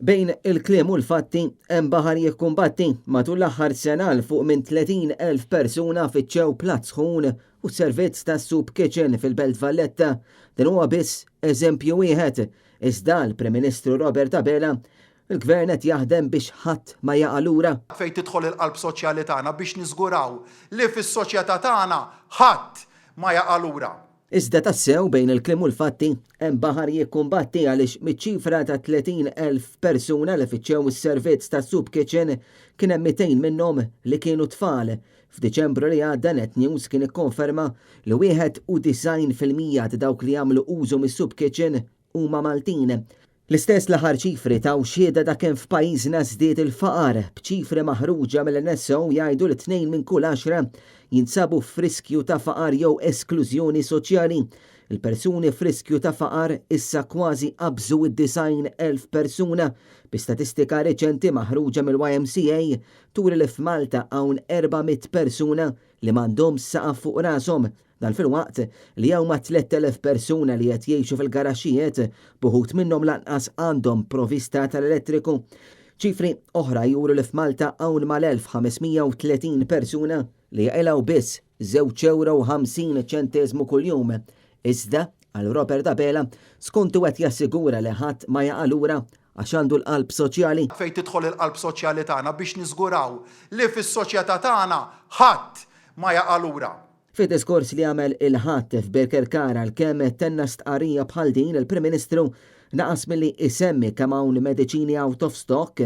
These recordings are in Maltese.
Bejn il-kliem u l-fatti hemm baħar jikkumbatti. Matul l-aħħar sena 'l fuq minn 30,000 persuna fittxew platt sħun u servizz ta' soup kitchen fil-Belt Valletta. Dan huwa biss eżempju wieħed. Iżda l-Prim Ministru Robert Abela il-Gvern qed jaħdem biex ħadd ma jaqa' lura. Fejn tidħol il-qalb soċjali tagħna biex niżguraw li fis-soċjetà tagħna ħadd ma jaqa' lura. Iżda tassew bejn il-kliem u l-fatti hemm baħar jikkumbatti għaliex miċ-ċifra ta' 30,000 persuna li fittxew is-servizz ta' soup kitchen kien hemm 200 minnhom li kienu tfal. F'Diċembru li għadda Net News kien ikkonferma li 91% ta' dawk li jagħmlu użu mis-soup kitchen huma Maltin. L-istess l-aħħar ċifri taw xhieda ta' kemm f'pajjiżna żdied il-faqar, b'ċifri maħruġa mill-NSO jgħidu li tnejn minn kull għaxra jinsabu f'riskju ta' faqar jew esklużjoni soċjali. Il-persuni f'riskju ta' faqar issa kważi qabżu id-90,000 persuna, bi statistika reċenti maħruġa mill-YMCA turi li f'Malta hawn 400 persuna li m'għandhomx saqaf fuq rashom. Dan filwaqt li hawn ma' 3,000 persuna li qed jgħixu fil-garaxxijiet, b'uħud minnhom lanqas għandhom provista tal-elettriku. Ċifri oħra juru li f'Malta hawn mal-1530 persuna li jaqilgħu biss €2.50 kuljum. Iżda għal Robert Abela skontu qed jassigura li ħadd ma jaqa' lura għax għandu l-qalb soċjali. Fejn tidħol il-qalb soċjali tagħna biex niżguraw li fis-soċjetà tagħna ħadd ma jaqa' lura. Fi diskors li għamel il-Ħadd f'Birkirkara, għalkemm tenna stqarrija bħal din, il-Prim Ministru naqas milli isemmi kemm hawn mediċini out of stock,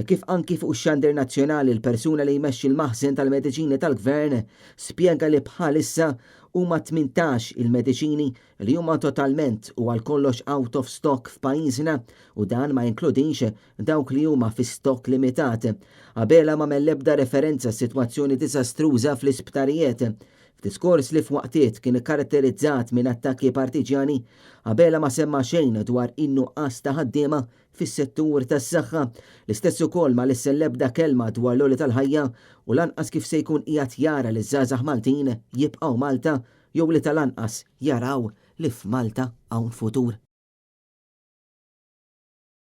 kif anki fuq ix-xandir nazzjonali l-persuna li jmexxi l-maħżen tal-mediċini tal-Gvern spjega li bħalissa huma 18 il-mediċini li huma totalment u għal kollox out of stock f'pajjiżna u dan ma jinkludix dawk li huma fi stock limitat. Abela m'għamel l-ebda referenza sitwazzjoni diżastruża fl-isptarijiet. F'diskors li f'waqtiet kien karatterizzat minn attakki partiġjani, Abela ma semma xejn dwar in-nuqqas ta' ħaddiema fis-settur tas-saħħa. L-istess ukoll ma lissen l-ebda kelma dwar l-għoli tal-ħajja u lanqas kif se jkun qiegħed jara li żgħażagħ Maltin jibqgħu Malta jew li tal-anqas jaraw li f'Malta hawn futur.